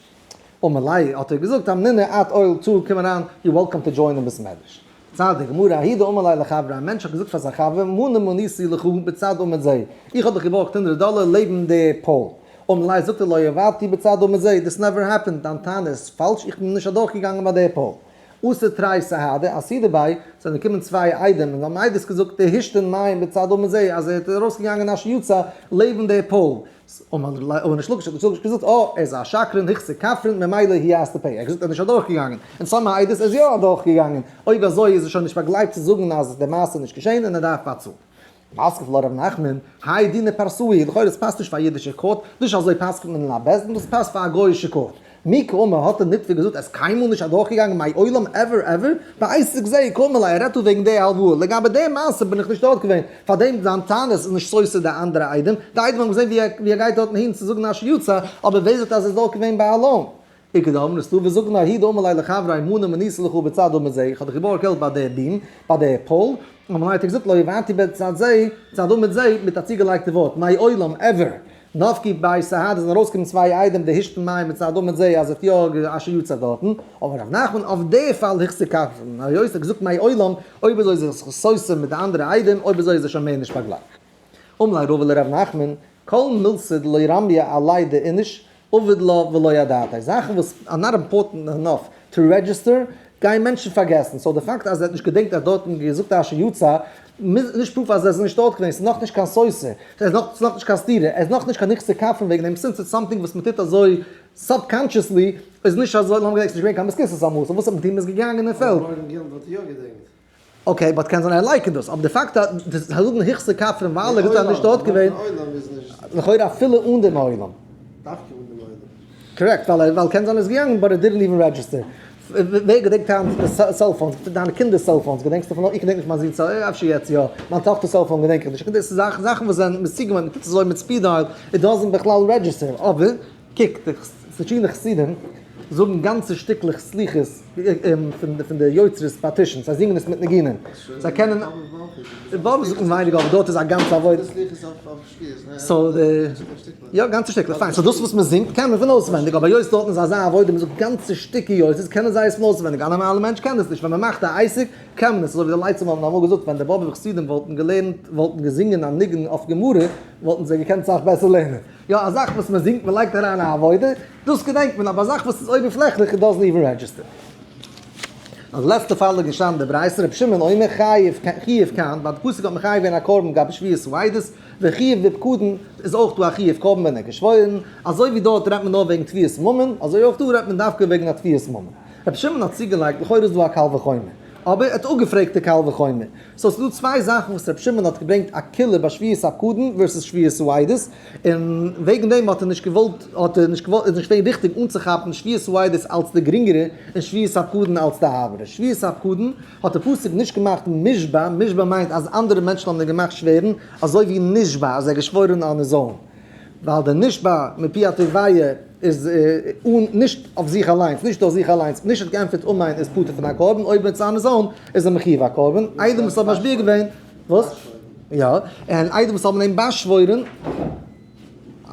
אמר ליה האט ער געזאגט אמנינא את עול צאל קום אריין you welcome to join אין בית מדרש. זאגט די גמרא ההוא דאמר ליה לחבריה א מענטש האט געזאגט פאר זיין חבר מנה מניתי לך בצד עמוד זה איך האב דיך געבארגט הונדרעט דאלער לעבן די pole אמר ליה זאגט ער לא עברתי בצד עמוד זה this never happened דיין טענה איז פאלש איך בין נישט אדורך געגאנגען ביי די pole אתו תרי סהדי אסהידו ביה זענען געקומען צוויי עדים און זיי האבן עדות געזאגט דהשתין מים בצד עמוד זה אז ער איז ארויס געגאנגען אשר יצר לעבן די pole און ריש לקיש האט נישט געזאגט אה ער איז א שקרן החזיק כפרין ממילא he has to pay, ער האט געזאגט ער איז נישט אדורכגעגאנגען, און סאמע עדות ער איז יא אדורכגעגאנגען, אויב אזוי איז ער שוין נישט באגלייבט צו זאגן אז די מעשה איז נישט געשען און ער דארף באצאלן. מתקיף לה רב נחמן, האי דינא פרסאי, לכאורה עס פאסט נישט פאר א אידישע court, נישט אזוי פסק'נט מען אין א בית דין, דאס פאסט פאר א גוי'אישע court. מי קאמר האט דער נתבע געזאגט ער איז קיינמאל נישט אדורכגעגאנגען מעולם ever ever, בעסק זה קאמר ליה ער רעדט דא וועגן די הלוואה, לגבי די מעשה בין איך נישט דארט געווען, פארדעם זיין טענות איז נישט סותר די אנדערע עדים, די עדים האבן געזען ווי ער גייט דארטן אהין צו זאגן אשר יצר, אבער ווער זאגט אז ער איז דארט געווען ביי א loan? איכא דאמרי ס'דא וואס זאגן ההוא דאמר ליה לחבריה מנה מניתי לך בצד עמוד זה, איך האב דיך געבארגט געלט ביי די beam, ביי די pole, אמר ליה האט ער געזאגט לא עברתי בצד זה, צד עמוד זה, מיט א צוגעלייגטע ווארט, מעולם, ever. נפקו ביה סהדי זענען ארויסגעקומען צוויי עדים דהשתין מים בצד עמוד זה אז ער האט יא אשר יצר דארטן, אבער ר' נחמן אויף די פאל החזיר כפרין, היות ער האט געזאגט מעולם, אויב אזוי איז ער זיך סותר מיט די אנדערע עדים, אויב אזוי איז ער שוין מער נישט באגלייבט. אמר ליה רבא לר' נחמן, כל מילתא דלא רמיא עליה דאיניש עביד לה ולא אדעתיה, זאכן וואס are not important enough to register גייען מענטשן פארגעסן, so די פאקט אז ער האט נישט געדענקט אז דארטן געזאגט אשר יצר מוז נישט proof אז ער איז נישט דארט געווען, ס'איז נאכנישט קיין סותר, ס'איז נאכנישט קיין סתירה, ער איז נאכנישט קיין נכסי כפרין וועגן דעם, since it's something וואס מ'טוט אזוי subconsciously איז נישט אזוי, לאמיר געדענקען ס'איז נישט געווען קיין בית הכסא'ס אמאל, so וואס האט מען טון מ'איז געגאנגען אין פעלד. okay, but קען זיין ער לייקענט דאס, אבער די פאקט אז די זאגן החזיר כפרין ווייל ער האט געזאגט אז ער איז נישט דארט געווען, לכאורה אפילו אן דעם עולם. דווקא אן דעם עולם. correct, ווייל ווייל קען זיין ער איז געגאנגען but it didn't even register. ווער געדענקט היינט די cellphones, דיינע קינדער'ס cellphones געדענקסטו פון נאך? איך געדענק נישט מיין זון'ס cell, אפשר יעצט יא, מיין טאכטער'ס cellphone געדענק איך נישט, דאס איז זאכן וואס זענען מ'איז צוגעוואוינט, מ'טוט עס אזוי מיט speed dial, it doesn't בכלל register, אבער קוק, די סטוטשינער חסידים זאגן גאנצע שטיקלעך סליחות פון די יוצרות ביי טישן, זיי זינגען עס מיט ניגונים, זיי קענען, באבוב זאגט מען ווייניגער אבער דארט איז א גאנצע עבודה. so די, יא גאנצע שטיקלעך, פיין, so דאס וואס מען זינגט קען מען פון אויסווענדיג, אבער היות דארטן איז אזא עבודה מען זאגט גאנצע שטיקער יוצרות קענען זיי עס פון אויסווענדיג, א נארמאלע מענטש קען עס נישט, ווען מען מאכט א עסק קען מען עס, אזוי ווי די לצים האבן אמאל געזאגט ווען די באבוב'ע חסידים וואלטן געלערנט וואלטן געזינגען א ניגון אויף גמרא וואלטן זיי געקענט סאך בעסער לערנען. יא, א זאך וואס מען זינגט, מען לייגט אריין א עבודה, דאס געדענקט מען, אבער א זאך וואס איז אויבערפלעכליך, it doesn't even register. אז לעצטע פאל איז געשטאנען די ברייתא, רבי שמעון אומר חייב חיוב כאן, ביי די פסוק האט מען חייב געווען א קרבן גבי שבועת העדות, וחיוב בפקדון איז אויך דא א חיוב קרבן ווען ער האט געשוואוירן, אזוי ווי דארט רעדט מען נאר וועגן תביעת ממון, אזוי אויך דא רעדט מען דווקא וועגן א תביעת ממון. רבי שמעון האט צוגעלייגט, לכאורה איז דא א קל וחומר, אבער ער האט אפגעפרעגט די קל וחומר. so ס'איז דא צוויי זאכן וואס רבי שמעון האט געברענגט א קולא ביי שבועת הפקדון versus שבועת העדות, און וועגן דעם האט ער נישט געוואלט האט ער נישט געוואלט איז נישט געווען ריכטיג אנצוכאפן שבועת העדות אלץ די גרינגערע און שבועת הפקדון אלץ די הארבערע. שבועת הפקדון האט די פסוק נישט געמאכט מושבע, מושבע מיינט אז אנדערע מענטשן האבן אים געמאכט שווערן, אזוי ווי נשבע אז ער האט געשוואוירן on his own. ווייל דער נשבע מפי התובע איז אן נישט אויף זיך אליינס, נישט דורך זיך אליינס, נישט האט געענטפערט אמן איז פטור פון א קרבן, אויב מיט זיין זון איז ער מחיוב א קרבן, עדים וואס האבן משביע געווען, וואס? יא, און עדים וואס האבן אים באשוואוירן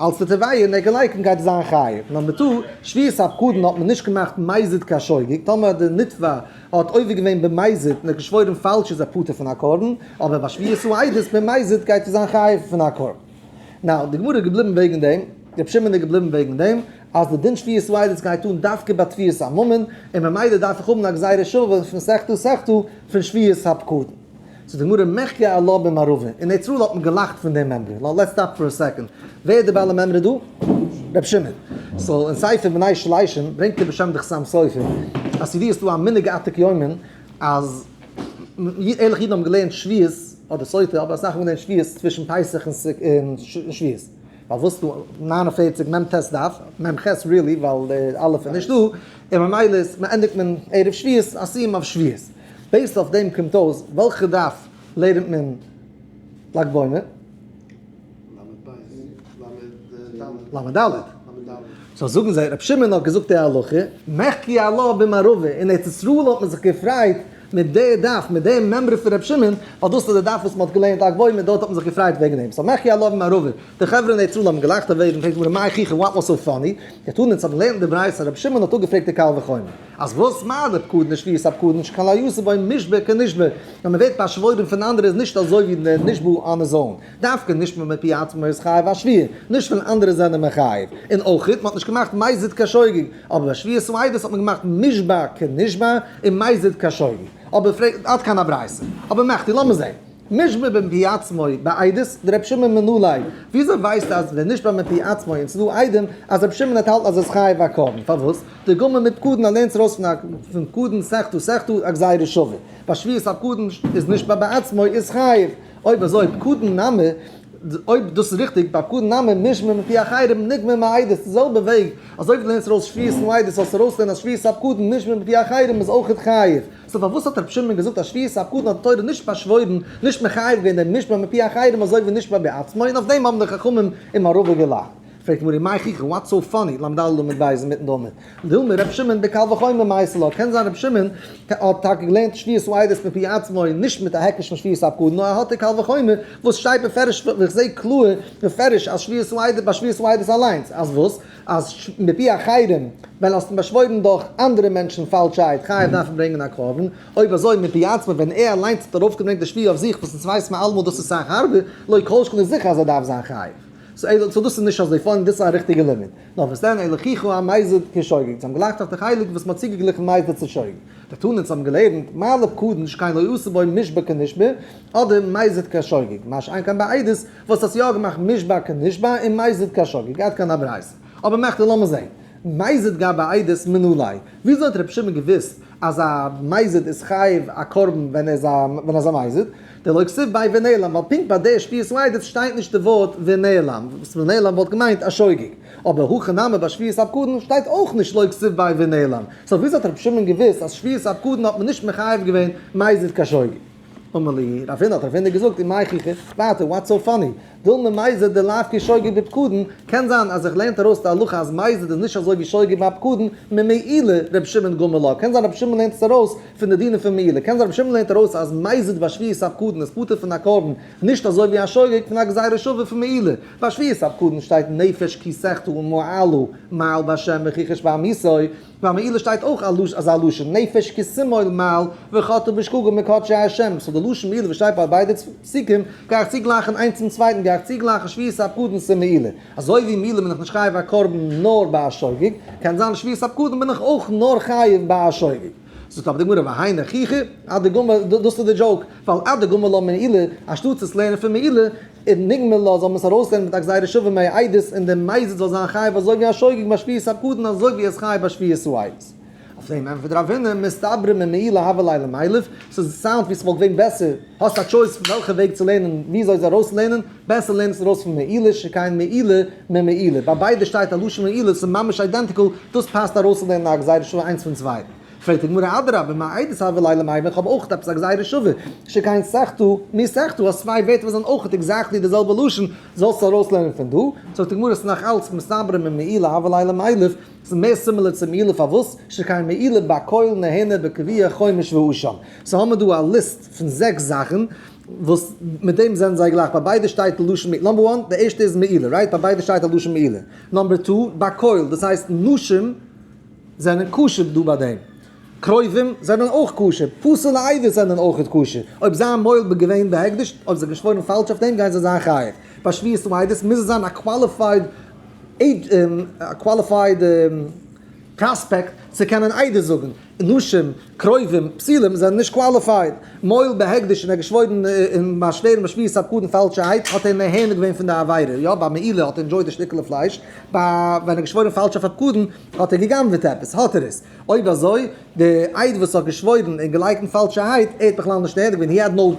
אלס די תובע און ער געלייקנט גייט ער זיין חייב. number two, שבועת הפקדון האט מען נישט געמאכט מזיד כשוגג, טאמער די נתבע האט עובר געווען במזיד און האט געשוואוירן פאלש איז ער פטור פון א קרבן, אבער ביי שבועת העדות במזיד גייט ער זיין חייב פון א קרבן. now, די גמרא איז געבליבן וועגן דעם, רבי שמעון איז געבליבן וועגן דעם, אז די דין שבועת העדות גייט אן דווקא ביי תביעת הממון, און ממילא דארף איך האבן א גזירה שווה פון סכתו סכתו פון שבועת הפקדון. זאגט די גמרא מחכו עלה במערבא, אין ארץ ישראל האט מען געלאכט פון דעם מימרא, now let's stop for a second, ווער איז די בעל המימרא דא? רבי שמעון. so אין ספר בני שלשים ברענגט ער בשם די חתם סופר, אז ס'איז דא א מנהג עתיק יומין אז ערליכע אידן האבן געלערנט שבועות אדער סוטה, אבער אסאך האבן געלערנט שבועות צווישן פסח און שבועות. ווייל וואס דא 49 מ ט דף, מ ח really, ווייל די א' איז נישט דא, און ממילא איז מ'ענדיגט מען ערב שבועות א סיום אויף שבועות. based אויף דעם קומט אויס וועלכע דף לערנט מען לג בעומר? ל' ד'. so זאגן זיי, רבי שמעון האט געזאגט די הלכה, מחכו עלה במערבא, אין ארץ ישראל האט מען זיך געפרייט. מיט די דף, מיט די מימרא פון רבי שמעון, ווייל דאס איז די דף וואס מען האט געלערנט ל"ג בעומר, דארט האט מען זיך געפרייט וועגן דעם. סאו מחי עליו מערבה, די חברה אין ארץ ישראל האבן געלאכט אויף וועם, פרעגט די גמרא מאי חיכו, what was so funny? דתניא, אונז האבן געלערנט די ברייתא, רבי שמעון האט אפגעפרעגט די קל וחומר, אז וואס מה לפקדון שבועת הפקדון שכן לא יעשה בו מושבע כנשבע, ווען מען ווערט באשוואוירן פון אנדערע איז נישט אזוי ווי דער נשבע on his own, דווקא נשבע מפי עצמו איז חייב א שבועה, נישט ווען אנדערע זענען מחייב, און אויך מען האט נישט געמאכט מזיד כשוגג, אבער ביי שבועת העדות האט מען געמאכט מושבע כנשבע און מזיד כשוגג. אבער פרעג, עד כאן הברייתא. אבער מכדי, לאמיר זען. מושבע מפי עצמו בעדות דרבי שמעון מנא ליה, וויאזוי ווייסטו אז ווען נשבע מפי עצמו און ס'איז דא עדים אז רבי שמעון האט האלטן אז עס איז חייב א קרבן? פארוואס? דגמר מפקדון ער לערנט ארויס פון פקדון סחטא סחטא א גזירה שווה. ביי שבועת הפקדון איז נשבע בעצמו איז חייב. אויב אזוי פקדון נמי, אויב דאס איז ריכטיג, ביי פקדון נמי מושבע מפי אחרים ניגמר מעדות, די זעלבע וועג אזוי ווי דו לערנסט ארויס שבועת העדות זאלסטו ארויסלערנען אז שבועת הפקדון מושבע מפי אחרים איז אויכעט חייב. so פארוואס האט רבי שמעון געזאגט אז שבועת הפקדון האט די תורה נישט באשוואוירן, נישט מחייב געווען דעם מושבע מפי אחרים אזוי ווי נשבע בעצמו, און אויף דעם האבן די חכמים אין מערבה געלאכט. פרעגט גמרא מאי חיכו, what's so funny, ל"ד עמוד ב' אינמיטן די עמוד. דילמא רבי שמעון בקל וחומר מייתי לה, קען זיין רבי שמעון האט טאקע געלערנט שבועת העדות מפי עצמו נישט מיט א היקש פון שבועת הפקדון נאר ער האט די קל וחומר וואס שטייט בפירוש ווי איך זעה קלאר בפירוש אז שבועת העדות ביי שבועת העדות אליינס אז וואס? אז מפי אחרים ווען האסט אים באשוואוירן דורך אנדערע מענטשן פאלשעהייט חייב דארפן ברענגען א קרבן, אויב אזוי מפי עצמו ווען ער אליינס האט ארויפגעברענגט די שבועה אויף זיך וואס אונז ווייסן מיר אלעמאל דאס איז סאך הארבער, לא כל שכן איז זיכער אז ער דארף זיין חייב. so דאס איז נישט אזוי funny, דאס איז א ריכטיגע לימוד. נאר וואס דען אלא חיכו המזיד כשוגג, זיי האבן געלאכט אויף די חלק וואס מ'האט צוגעגליכן מזיד צו שוגג. דתניא אונז האבן געלערנט, מה לפקדון שכן לא עשה בו מושבע כנשבע, אדער מזיד כשוגג, מה שאין כן בעדות וואס האסט יא געמאכט מושבע כנשבע און מזיד כשוגג, עד כאן הברייתא. אבער מכדי לאמיר זעהן, מזיד גבי עדות מנא ליה, וויאזוי האט רבי שמעון געוואוסט אז א מזיד איז חייב א קרבן ווען ער איז א מזיד? דלא כתיב ביה ונעלם, ווייל פונקט ביי די שבועת העדות שטייט נישט די ווארט ונעלם, וואס ונעלם וואלט געמיינט א שוגג. אבער הכא נמי ביי שבועת הפקדון שטייט אויך נישט לא כתיב ביה ונעלם, so וויאזוי האט רבי שמעון געוואוסט אז שבועת הפקדון האט מען נישט מחייב געווען מזיד כשוגג? אמר להו רב הונא האט רב הונא געזאגט ומאי חיכו, ווייטער what's so funny, דילמא מזיד דלאו כשוגג בפקדון, קען זיין אז איך לערנט ארויס די הלכה אז מזיד איז נישט אזוי ווי שוגג ביי פקדון, ממעילה רבי שמעון גמר לה, קען זיין רבי שמעון לערנט עס ארויס פון די דינים פון מעילה, קען זיין רבי שמעון לערנט ארויס אז מזיד ביי שבועת הפקדון איז פטור פון א קרבן, נישט אזוי ווי א שוגג פון א גזירה שווה פון מעילה, ביי שבועת הפקדון שטייט נפש כי תחטא ומעלה מעל בהשם וכחש בעמיתו, ביי מעילה שטייט אויך אזא לשון, נפש כי תמעול מעל וחטאה בשגגה מקדשי השם, so די לשון מעילה וואס שטייט ביי ביידע פסוקים גיי איך צוגלייכן איינס צום צווייטן, גיי איך צוגלייכן שבועת הפקדון צו מעילה, אזוי ווי מעילה בין איך נישט חייב א קרבן נאר ביי א שוגג, קען זיין שבועת הפקדון בין איך אויך נאר חייב ביי א שוגג. זאגט אבער די גמרא והיינו חיכו אדגמר, דאס איז די joke, ווייל אדגמר לה מעילה, אנשטאט עס לערנען פון מעילה, און ניגמר לה זאל מען עס ארויסלערנען מיט א גזירה שווה מעדות און דער מזיד זאל זיין חייב אזוי ווי א שוגג ביי שבועת הפקדון אזוי ווי ער איז חייב ביי שבועת העדות. אויף דעם ענטפערט רב הונא, מסתברא ממעילה הוה ליה למילף, ס'איז sound ווי ס'וואלט געווען בעסער, האסט א choice וועלכע וועג צו לערנען וויאזוי עס ארויסלערנען, בעסער לערן עס ארויס פון מעילה שכן מעילה ממעילה, ביי ביידע שטייט א לשון מעילה, ס'איז ממש identical, דאס פאסט ארויסצולערנען א גזירה שווה איינס פון צווייטן. פרעגט די גמרא אדרבה מעדות הוה ליה למילף איך האב אויך עפעס א גזירה שווה, שכן סחטא מסחטא האסט צוויי ווערטער וואס זענען אויך exactly די זעלבע לשון, זאלסטו ארויסלערנען פון דא, זאגט די גמרא ס'איז נאך אלץ מסתברא ממעילה הוה ליה למילף, ס'איז מער similar צו מעילה פארוואס שכן מעילה בכל נהנה בקביע חומש ואשם, so האמער דא א list פון זעקס זאכן וואס מיט דעם זענען זיי גלייך, ביי ביידע שטייט די לשון מעילה, number one די ערשטע איז מעילה right? ביי ביידע שטייט א לשון מעילה, number two בכל דאס הייסט נשים זענען כשר דא ביי דעם, קרובים זענען אויך כשר, פסול'ע עדות זענען אויכעט כשר, אויב זיין מועל געווען בהקדש, אויב זיי געשוואוירן פאלש אויף דעם גייען זיי זיין חייב, ביי שבועת העדות מוז עס זיין א qualified א qualified prospect צו קענען עדות זאגן, נשים, קרובים, פסולים זענען נישט qualified. מועל בהקדש און ער געשוואוירן און באשווערן בשבועת הפקדון פאלשערהייט האט ער נהנה געווען פון די עבירה, יא ביי מעילה האט ער enjoyed די שטיקעלע פלייש, ביי ווען ער געשוואוירן פאלש אויף הפקדון האט ער גע'גנב'עט עפעס, האט ער עס. אויב אזוי, די עד וואס האט געשוואוירן און געלייקנט פאלשערהייט, ער האט בכלל נישט נהנה געווען, he had no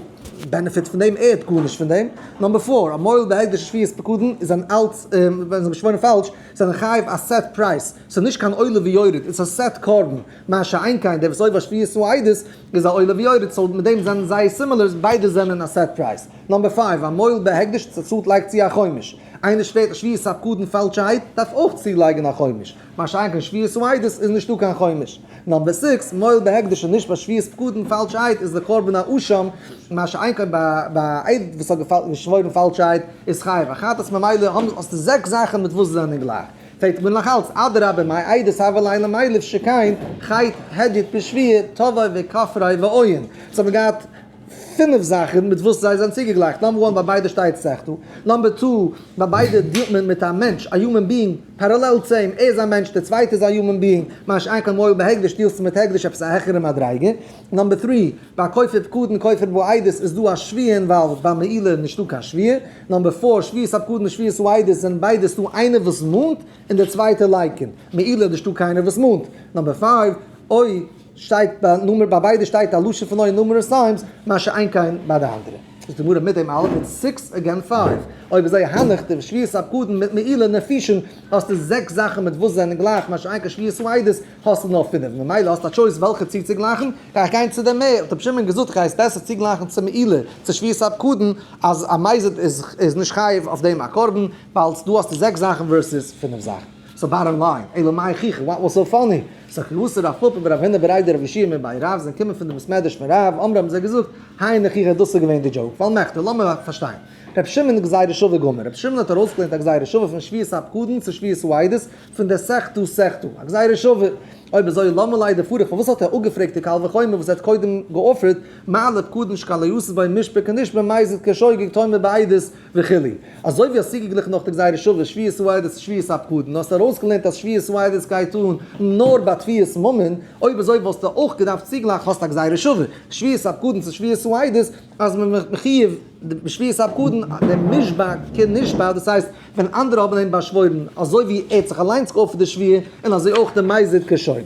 benefit פון דעם, ער האט גארנישט פון דעם. number four, א מועל בהקדש שבועת פקדון איז אן אלץ, ווען זיי האבן געשוואוירן פאלש, זענען חייב א set price, ס'איז נישט קיין עולה ויורד, איז א set קרבן, מה שאין כן דער וואס עובר שבועת העדות איז א עולה ויורד, so מיט דעם זענען זיי similar, ביידע זענען א set price. number five, א מועל בהקדש צאלט לייגט צו א חומש. איינער שווערט א שבועת הפקדון פאלשערהייט דארף אויך צולייגן א חומש, מה שאין כן שבועת העדות איז נישטא קיין חומש. number six, מועל בהקדש און נישט ביי שבועת פקדון פאלשערהייט איז די קרבן א אשם, מה שאין כן ביי א עד וואס האט געשוואוירן פאלשערהייט איז חייב א חטאת, ממילא האסטו זעקס זאכן מיט וואס זיי זענען גלייך. פרעגט מען נאך אלץ, אדרבה מאי עדות הוה ליה למילף שכן חטא הדיוט בשבועה תבעיה וכפריה ועיין. סאו האט מען געהאט פינף זאכן מיט וואס זיי זענען צוגעגלייכט, number one ביי ביידע שטייט סכתו, number two ביי ביידע deal ט מען מיט א מענטש, א human being, parallel צו אים, ער איז א מענטש, דער צווייטער איז א human being, מה שאין כן מועל בהקדש deal סטו מיט הקדש עפעס א העכערע מדריגה, number three ביי כופר פקדון כופר בעדות איז דא א שבועה involved, ביי מעילה איז נישטא קיין שבועה, number four שבועת הפקדון און שבועת העדות זענען ביידע ס'דא איינער וואס מאנט און דער צווייטער לייקענט, מעילה איז נישטא קיינער וואס מאנט, number five אוי שטייט ביי נומער ביי ביידע שטייט א לשון פון אוי numerous times, מה שאין כן ביי די אנדערע. איז די גמרא מיט דעם אלעם מיט six against five. אויב אזוי הנך די שבועת הפקדון מיט מעילה נפישין האסטו זעקס זאכן מיט וואס זיי זענען גלייך מה שאין כן שבועת העדות האסטו נאר פינף ממילא האסטו א choice וועלכע צו צוגלייכן, גיי איך גיין צו דעם מער, האט רבי שמעון געזאגט איך גיי עס בעסער צוגלייכן צו מעילה צו שבועת הפקדון אז א מזיד איז נישט חייב אויף דעם א קרבן ווייל דא האסטו זעקס זאכן versus פינף זאכן. so bottom line, אלא מאי חיכא, what was so funny? so כי אתא רב פפא ורב הונא בריה דרב יהושע מבי רב זענען קומען פון די בית מדרש פון רב, אמרי האבן זיי געזאגט, היינו חיכא דאס איז געווען די joke, ווייל מכדי, לאמיר פארשטיין. רבי שמעון גזירה שווה גמר, רבי שמעון האט ארויסגעלערנט א גזירה שווה פון שבועת הפקדון צו שבועת העדות, פון דער סכתו סכתו, א גזירה שווה. אויב אזוי למה ליה דפריך, פארוואס האט ער אפגעפרעגט די קל וחומר וואס ער האט קודם גע offer ט, מה לפקדון שכן לא יעשה בו מושבע כנשבע מזיד כשוגג תאמר בעדות וכו'. אזוי ווי האסט צוגעגליכן נאך די גזירה שווה שבועת העדות צו שבועת הפקדון, האסטו ארויסגעלערנט אז שבועת העדות גייט אן נאר ביי תביעת ממון, אויב אזוי וואלסטו אויך געדארפט צוגלייכן האסט א גזירה שווה שבועת הפקדון צו שבועת העדות אז מען מחויב בשבועת הפקדון דער מושבע כנשבע, דאס הייסט ווען אנדערע האבן אים באשוואוירן אזוי ווי ער האט זיך אליינס גע offer ט די שבועה און אזוי אויך דער מזיד כשוגג.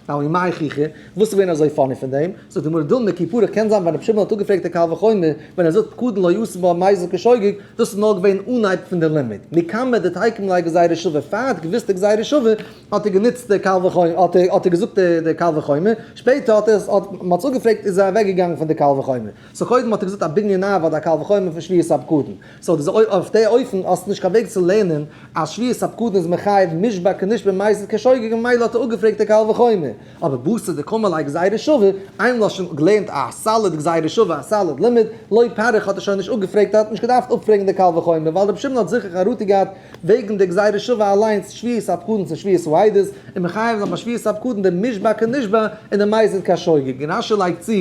נו ומאי חיכא, וואס איז געווען אזוי funny פון דעם? זאגט די גמרא דילמא כי פריך קען זיין ווען רבי שמעון האט אפגעפרעגט די קל וחומר ווען ער זאגט פקדון לא יעשה בו מזיד כשוגג, דאס איז נאר געווען אנהייב פון די לימוד, מקמי דתיקם ליה גזירה שווה, פאר ער האט געוואוסט די גזירה שווה האט ער גענוצט די קל וחומר, האט ער געזאגט די קל וחומר, שפעטער האט ער עס, האט מען עס אפגעפרעגט איז ער אוועק געגאנגען פון די קל וחומר. so קודם האט ער געזאגט א בנין אב אדער א קל וחומר פון שבועת הפקדון. so דאס אויף די אופן האסטו נישט קיין וועג צו לערנען אז שבועת הפקדון איז מחייב מושבע כנשבע מזיד כשוגג ממילא האט ער אפגעפרעגט די קל וחומר. אבער בתר דקאמר ליה גזירה שווה, איינמאל האסט שוין געלערנט א solid גזירה שווה א solid לימוד, לא פריך האט ער שוין נישט אפגעפרעגט ער האט נישט געדארפט אפפרעגן די קל וחומר ווייל רבי שמעון האט זיכער חרטה געהאט וועגן די גזירה שווה אליינס שבועת הפקדון צו שבועת העדות און מחייב זיין ביי שבועת הפקדון די מושבע כנשבע און די מזיד כשוגג. און רשי לייגט צו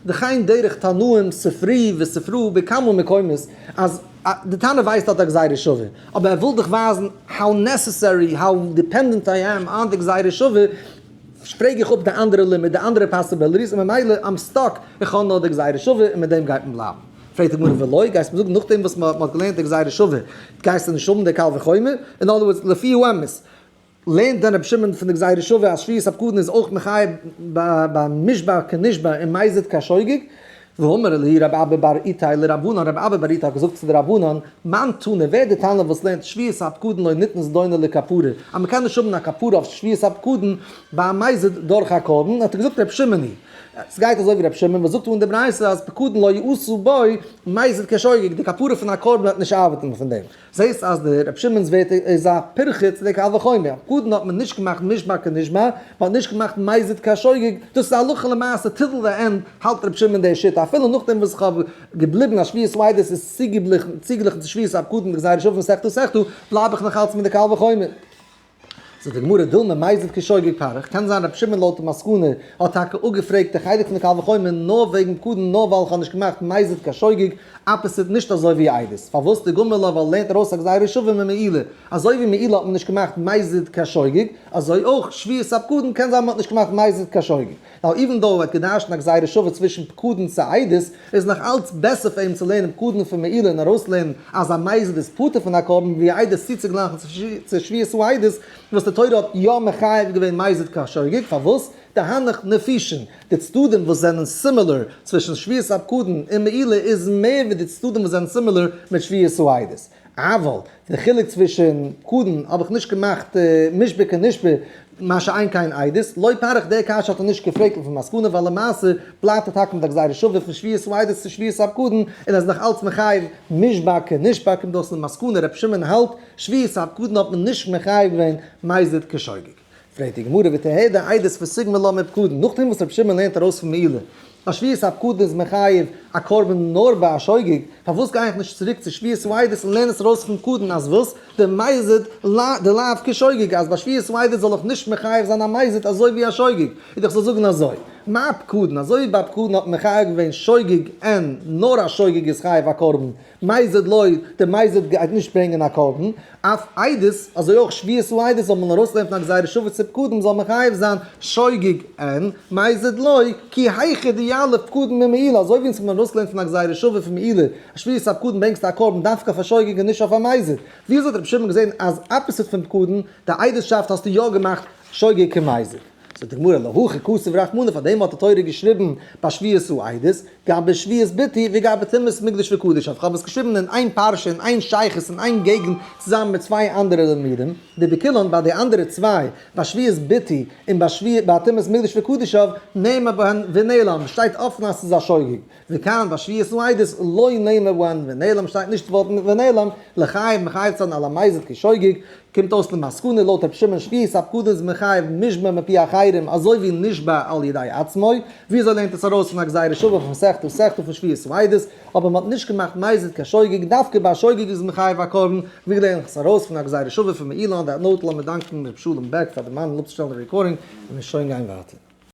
וכן דרך תנאים ספרי וספרו בכמה מקומות אז די תנא ווייסט האט א גזירה שווה אבער ער וויל דיך ווייזן how necessary how dependent I am on די גזירה שווה פרעג איך אפ די אנדערע לימוד די אנדערע possibilities און ממילא I'm stuck איך האב נאר די גזירה שווה און מיט דעם גייט מען בלייבן. פרעגט די גמרא ולא גייסט מיר זאגן נאכדעם וואס מען האט געלערנט די גזירה שווה גייסטו נישט האבן די קל וחומר? אין other words לפי האמת לערנט דען רבי שמעון פון די גזירה שווה אז שבועת הפקדון איז אויך מחייב ביי מושבע כנשבע און מזיד כשוגג? ואמר להו רב אבא בר איתי לרבנן, רב אבא בר איתי האט געזאגט צו די רבנן, מאן תנא, ווער איז די תנא וואס לערנט שבועת הפקדון לא ניתן זדונו לכפרה, אז מען קען נישט האבן א כפרה אויף שבועת הפקדון ביי א מזיד דורך א קרבן, האט ער געזאגט רבי שמעון היא. עס גייט אזוי ווי רבי שמעון וואס זאגט אן די ברייתא אז פקדון לא יעשה בו מזיד כשוגג, די כפרה פון א קרבן וועט נישט ארבעטן פון דעם. זעסט אז די רב שמעון'ס ווערטער איז א פירכא צו די קל וחומר, פקדון האט מען נישט געמאכט מושבע כנשבע, מען האט נישט געמאכט מזיד כשוגג, דאס איז הלכה למעשה till the end האלט רב שמעון די שיטה אפילו נאכדעם וואס כ'האב געבליבן אז שבועת העדות איז צוגעגליכן צו שבועת הפקדון גזירה שווה פון סכתו סכתו, בלייב איך נאך אלץ מיט די קל וחומר. זאגט די גמרא, דילמא מזיד כשוגג פריך, קען זיין רבי שמעון לויט די מסקנא האט טאקע אפגעפרעגט די חלק פון די קל וחומר נאר וועגן פקדון נאר ווייל כ'האב נישט געמאכט מזיד כשוגג, opposite נישט אזוי ווי עדות, פארוואס דגמר לה ווייל לערנט ארויס א גזירה שווה ממעילה, אזוי ווי מעילה האט מען נישט געמאכט מזיד כשוגג, אזוי אויך שבועת הפקדון קען זיין מ'האט נישט געמאכט מזיד כשוגג. ווייל even though ער האט געדרש'נט א גזירה שווה צווישן פקדון צו עדות, איז נאך אלץ בעסער פאר אים צו לערנען פקדון פון מעילה און ארויסלערנען אז א מזיד איז פטור פון א קרבן ווי עדות צוצוגלייכן צו שבועת העדות וואס די תורה האט יא מחייב געווען מזיד כשוגג, פארוואס? דהנך נפישין, די צדדים וואס זענען similar צווישן שבועת הפקדון און מעילה איז מער ווי די צדדים וואס זענען similar מיט שבועת העדות. אבל, די חילוק צווישן פקדון האב איך נישט געמאכט מושבע כנשבע, מה שאין כן עדות, לא פריך די קשיא האט ער נישט געפרעגט לפי מסקנא ווייל למעשה בלייבט ער טאקע מיט א גזירה שווה פון שבועת העדות צו שבועת הפקדון און ער איז נאך אלץ מחייב מושבע כנשבע קומט אויס למסקנא ר' שמעון האלט שבועת הפקדון האט מען נישט מחייב געווען מזיד כשוגג. פרעגט די גמרא ותהא דעדות וסיגמא לה מפקדון, נאכדעם וואס רבי שמעון לערנט ארויס פון מעילה אז שבועת הפקדון איז מחייב א קרבן נאר ביי א שוגג, פארוואס גיי איך נישט צוריק צו שבועת העדות און לערן עס ארויס פון פקדון אז וואס? דמזיד דלאו כשוגג אז ביי שבועת העדות זאל איך נישט מחייב זיין א מזיד אזוי ווי א שוגג, איז דאך זאל זאגן אזוי, מה פקדון, אזוי ווי ביי פקדון האט מען מחייב געווען שוגג אין נאר א שוגג איז חייב א קרבן, מזיד לא, דער מזיד גייט נישט ברענגען א קרבן, אף עדות, אזוי אויך שבועת העדות זאל מען ארויסלערנען פון א גזירה שווה צו פקדון זאל מחייב זיין שוגג אין, מזיד לא, כי היכי דיליף פקדון ממעילה, אזוי ווי אונז האט מען ארויסגעלערנט פון א גזירה שווה פון מעילה, אז שבועת הפקדון ברענגסטו א קרבן דווקא אויף א שוגג און נישט אויף א מזיד, ווי אזוי האט רבי שמעון געזען אז opposite פון פקדון, די עדות'שאפט האסטו יא געמאכט שוגג כמזיד? זאגט די גמרא להכי כתב רחמנא פאר דעם האט די תורה געשריבן ביי שבועת העדות, גבי שבועת ביטוי וגבי טומאת מקדש וקדשיו, איך האב עס געשריבן אין איין פרשה אין איין שייכות אין איין געגנט צוזאמען מיט צוויי אנדערע לימודים, דבכולן ביי די אנדערע צוויי ביי שבועת ביטוי און ביי שבועת ביי טומאת מקדש וקדשיו נאמר בהן ונעלם שטייט אפן אז ס'איז א שוגג, וכאן ביי שבועת העדות לא נאמר בהן ונעלם שטייט נישט ווארט ונעלם, לחייב מחייב צו זיין על המזיד כשוגג, קומט אויס למסקנא לויט רבי שמעון שבועת הפקדון איז מחייב מושבע מפי אחרים אזוי ווי נשבע על ידי עצמו, וויאזוי לערנט עס ארויס פון א גזירה שווה פון מסכת מסכתא פון שבועת העדות, אבער מען האט נישט געמאכט מזיד כשוגג, דווקא ביי א שוגג איז מחייב א קרבן, ווי לערן איך עס ארויס פון א גזירה שווה פון מעילה on that note לאמיר דאנקן ר' שלום בעק פאר דערמאנען אפצושטעלן די recording און מיר שוין גיין ווייטער.